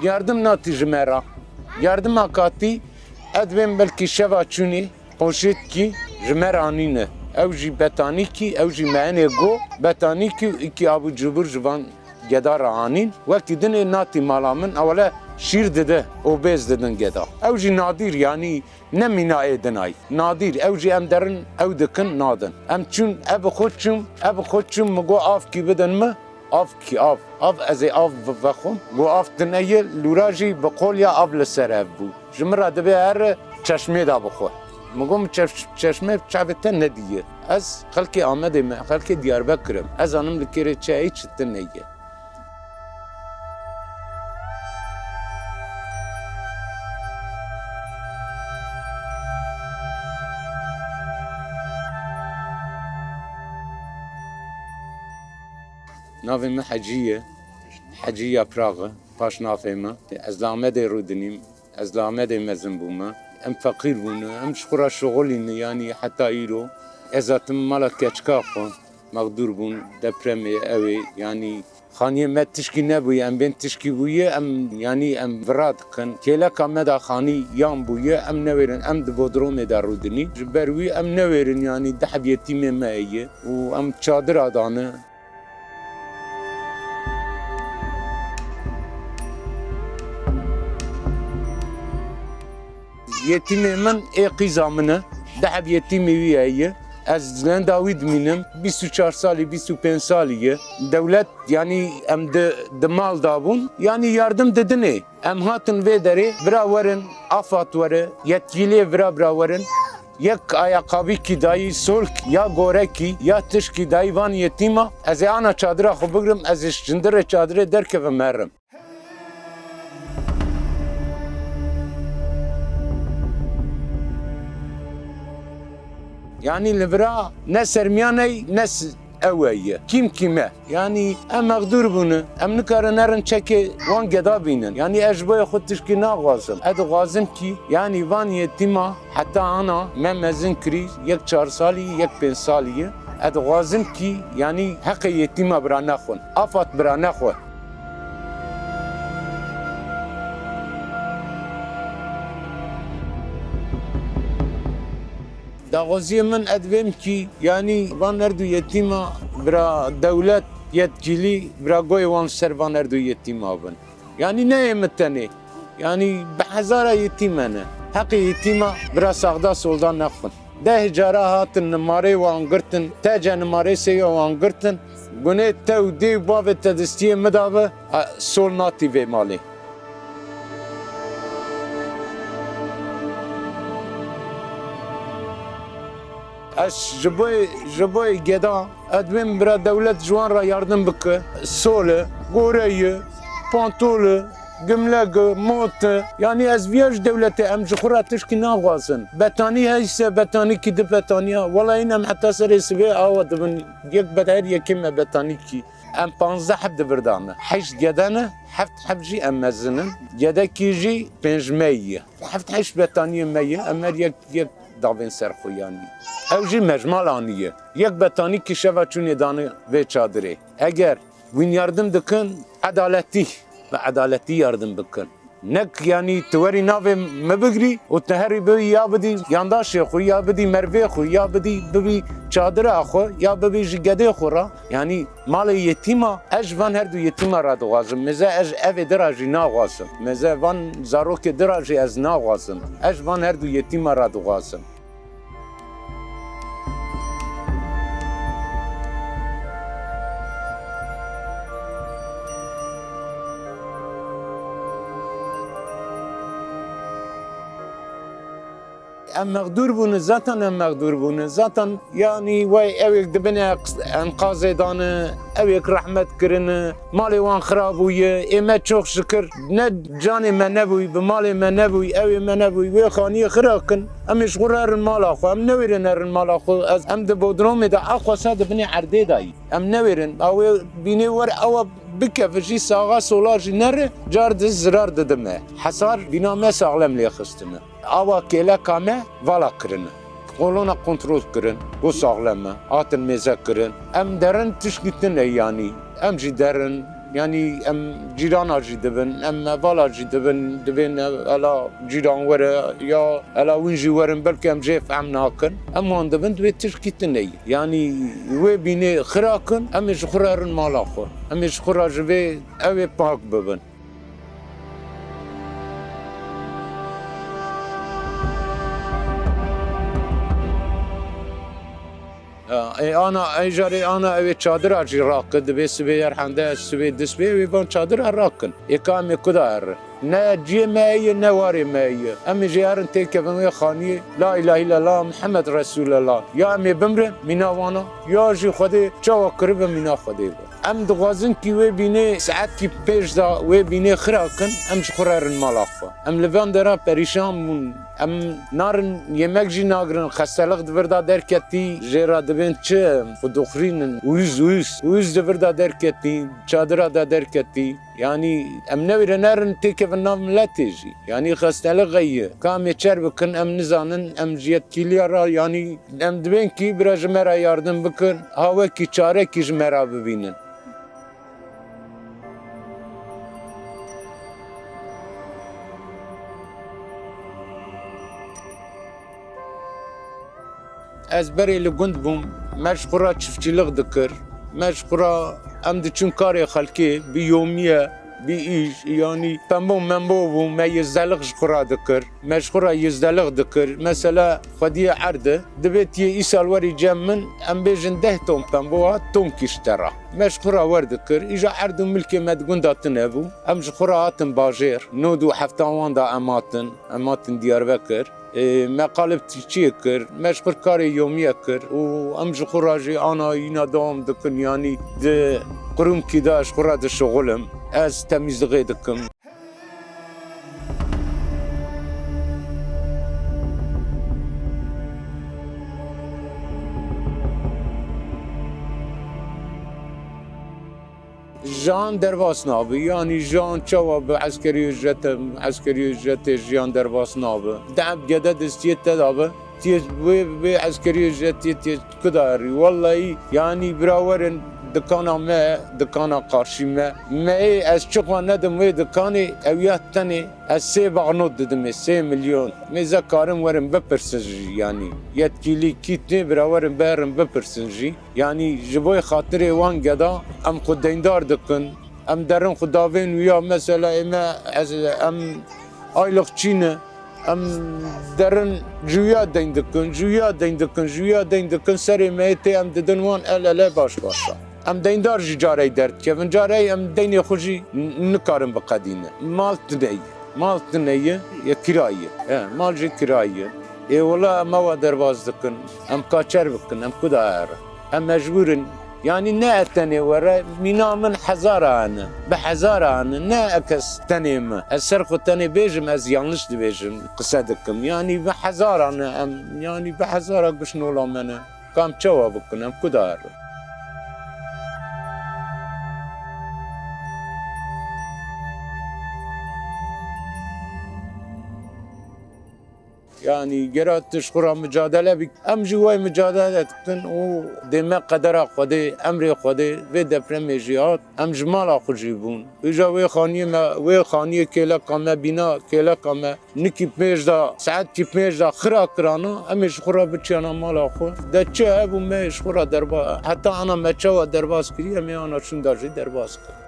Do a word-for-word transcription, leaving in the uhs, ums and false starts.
Yardim natî ji me re. Yardima katî, ez dibêm belkî şeva çûnê poşetkî ji me re anîne. Ew jî betanîkî, ew jî me hinê go betanîkî û îkî abû cubûr ji van geda re anîn. Wekî dinê natî mala min, ewle şîr dide, obêz didin geda. Ew jî nadîr, yanî ne mîna ê dinayî. Nadîr, ew jî em derin, ew dikin, nadin. Em çûn, ev bi xwe çûm, ev bi xwe çûm, min got, avkî bidin min. Av kî av? Av, ez ê av vexwim. Got, av tune ye, lûra jî bi qolya av li ser hev bû. Ji min re dibê here çeşmê de bixwe. Min got, min çeş-, çeşmê çavê te nediye. Ez xelkê Amedê me, xelkê Diyarbekir im. Ez zanim li kêrê çi heye, çi tune ye. Navê min Hecî ye. Hecî Yaprax e, paş navê min. Ez li Amedê rûdinîm. Ez li Amedê mezin bûme. Em feqîr bûne. Em ji xwe re şixulîne, yanî heta îro. Ez hatim mala keçika xwe. Mexdûr bûn, depremê, ew ê, yanî xaniyê me tişkî nebûye, em bên tişkî bûye, em, yanî em vira dikin. Kêleka me de xanî yan bûye, em newêrin, em di bodromê de rûdinî. Ji ber wî em newêrin, yanî deh heb yetîmê me heye û em çadira dane. Yetîmê min ê qîza min e. Deh heb yetîmê wî heye. Ez lenda wî dimînim. Bîst û çar salî, bîst û pênc salî ye. Dewlet, yanî em di, di mal da bûn. Yanî yardim didinê. Em hatin vê derê, bira werin, afat were, yetkîliyê vira bira werin. Yek ayaqabîkî dayî, solk ya gorekî, ya tişkî dayî van yetîma, ez ê ana çadira xwe bigrim, ez ê ji cindirê çadirê derkevim herim. Yanî li vira ne sermiyaney, ne s-, ew e ye. Kîm kîm e. Yanî em mexdûr bûne. Em nikarin nerin çekê wan geda bînin. Yanî ez ji bo yê xwe tişkî naxwazim. Ez dixwazim kî, yanî van yetîma heta ana me mezin kirî, yek çar salî, yek pênc salî ye. Ez dixwazim kî, yanî heqê yetîma bira nexwin. Afat bira nexwe. Daxwaziyê min ez dibêm kî, yanî van her du yetîma bira dewlet yetkîlî bira goyê wan ser van her du yetîma bin. Yanî ne ê min tenê. Yanî bi hezara yetîm hene. Heqê yetîma bira saxda solda nexwin. Deh cara hatin nimarê wan girtin, tece nimarê sêya wan girtin. Gunê te û dê û bavê te distiyê min dabe, a, sol natî vê malê. Ez ji bo, ji bo geda, ez dibêm bira dewlet ji wan re yardim bike. Sol e, gore ye, pantol e, gimlek e, mont e. Yanî ez viya ji dewletê, em ji xwe re tişkî naxwazin. Betanî heyse, betanîkî di betaniya. Wela hîn em heta serê sibê awa dibin. Yek bed her yekê me betanîkî. Em panzdeh heb di vir de me. Heşt gede ne, heft heb jî em mezin in. Gedekî jî pênc me ye. Heft heşt betaniyê me ye, em her yek, yek davên ser xwe yanî. Ew jî me ji mal aniye. Yek betanîkî şeva çûnê dane vê çadirê. Eger wîn yardim dikin, edaletî, bi edaletî yardim bikin. Nek, yanî, tu werî navê min bigirî û tu herî bibî ya bidî yandaşê xwe, ya bidî mervê xwe, ya bidî bibî çadira xwe, ya bibî ji gedê xwe re. Yanî malê yetîma, ez ji van her du yetîma re dixwazim. Mêze ez evê dira jî naxwazim. Mêze van zarokê dira jî ez naxwazim. Ez ji van her du yetîma re dixwazim. Em mexdûr bûne, zaten em mexdûr bûne. Zaten, yanî, wey ewêk di bin eq-, enqazê dane, ewêk rehmet kirine, malê wan xira bûye, ê me çok şükür, ne canê me nebûy, bi malê me nebûy, ewê me nebûy, wê xaniyê xira kin, em ê ji xwe re erin mala xwe, em newêrin erin mala xwe. Ez, em di bodromê de, a xwesa di binê erdê de yî. Em newêrin, a wê bînê wer ewa bikeve jî, saxa sola jî nere, car di zirar dide me. Hesar bîna me saxlem lê xistine. Awa kêleka me vala kirine. Kolona kontrol kirin, ku saxlem e, hatin mêze kirin. Em derin tişkî tune, yanî em jî derin, yanî em cîrana jî dibin, em vala jî dibin, dibên ela cîran were ya ela wîn jî werin, belkî em jê fehm nakin. Em wan dibin, divê tişkî tune ye. Yanî wê bînê xira kin, em ê ji xwe re erin mala xwe. Em ê ji xwe re ji vê ew ê pak bibin. Ha, ê ana, ê carê ana ew ê çadira jî rake, divê sibê yer hende, sibê dist bê, wê van çadira rakin. Ê ka em ê kuda herin? Ne ciyê me ye, ne warê me ye. Em ê jê herin têkevin wê xaniyê, La ilahe illallah, Muhammed Resulullah. Ya em ê bimrin, mîna wana, ya jî Xwedê çawa kiribe, mîna Xwedê be. Em dixwazin kî wê bînê saetkî pêş de wê bînê xira kin, em ji xwe re erin mala xwe. Em li van dera perîşan bûn. Em narin, yemek jî nagirin, xestelik di vir de derketî, jê re dibên çi, xwe dixurînin, wîz, wîz, wîz di vir de derketî, çadira de derketî. Yanî em newêrin erin têkevin nav miletê jî. Yanî xestelik heye. Ka em ê çer bikin, em nizanin, em ji yetkîliya re, yanî em dibên kî bira ji me re yardim bikin. Ha wekî çarekî ji me re bibînin. Ez berê li gund bûm, me ji xwe re çiftçîlik dikir. Me ji xwe re, em diçûn karê xelkê, bi yomî ye, bi îş, yanî pembo membo bû, me yizdelik ji xwe re dikir. Me ji xwe re yizdelik dikir. Mesela xwediyê erdê, divê tu yê îsal werî cem min, em bêjin deh ton pembo hat, tonkî ji te re. Me ji xwe re werdikir. Îja erd û milkê me di gunda tune bû. Em ji xwe re hatin bajêr. Nod û hefta wan de em hatin. Em hatin Diyarbekir. Ê, me qalib çiyê kir, me ji xwe karê yomiyê kir û em ji xwe re jî ana yîna dewam dikin, yanî di qurumkî de ji xwe re dişixulim, ez temîzlixê dikim. Jiyan derbas nabe, yanî jiyan çawa bi eskerî ücrete, eskerî ücretê jiyan derbas nabe. Deheb gede destiyê te dabe, tiyê wê, wê eskerî ücretiyê tiyê kuda herî. Wellahî, yanî bira werin dikana me, dikana qarşî me. Me ê ez çiqa nedim wê dikanê, ew ya tenê ez sê baxnot didim ê, sê milyon. Mêze karin werin bipirsin jî, yanî yetkîlî kî tê bira werin berin bipirsin jî. Yanî ji bo xatirê wan geda em xwe deyndar dikin. Em derin xwe davên wîya, mesela ê me, ez, em aylık çî ne. Em derin ji wîya deyn dikin, ji wîya deyn dikin, ji wîya deyn dikin. Serê me yê tê em didin wan el ele baş başa. Em deyndar jî carey derdikevin, carey em deynê xwe jî n-, nikarin biqedînin. Mal tune ye. Mal tune ye, ye kira ye. He, mal jî kira ye. Ê wela em ewa derbas dikin. Em ka çer bikin, em kuda herin? Em mecbûr in. Yanî ne e tenê were, mîna min hezara hene. Bi hezara hene. Ne e kes tenê min. Ez ser xwe tenê bêjim, ez yanlış dibêjim, qise dikim. Yanî bi hezara ne em, yanî bi hezara gişnola me ne. Ka em çawa bikin, em kuda herin? Yanî gera tu ji xwe re micadele bik, em jî wey micadele dikin û dê me qedera Xwedê, emrê Xwedê, vê depremê jî hat, em ji mala xwe jî bûn. Îja wê xaniyê me, wê xaniyê kêleka me, bîna kêleka me, nikî pênc de, saetkî pênc de xira kirana, em ê ji xwe re biçiyana mala xwe. De çi hebû me ê ji xwe re derba-, heta ana me çawa derbas kiriye, em ê ana şûnda jî derbas kir.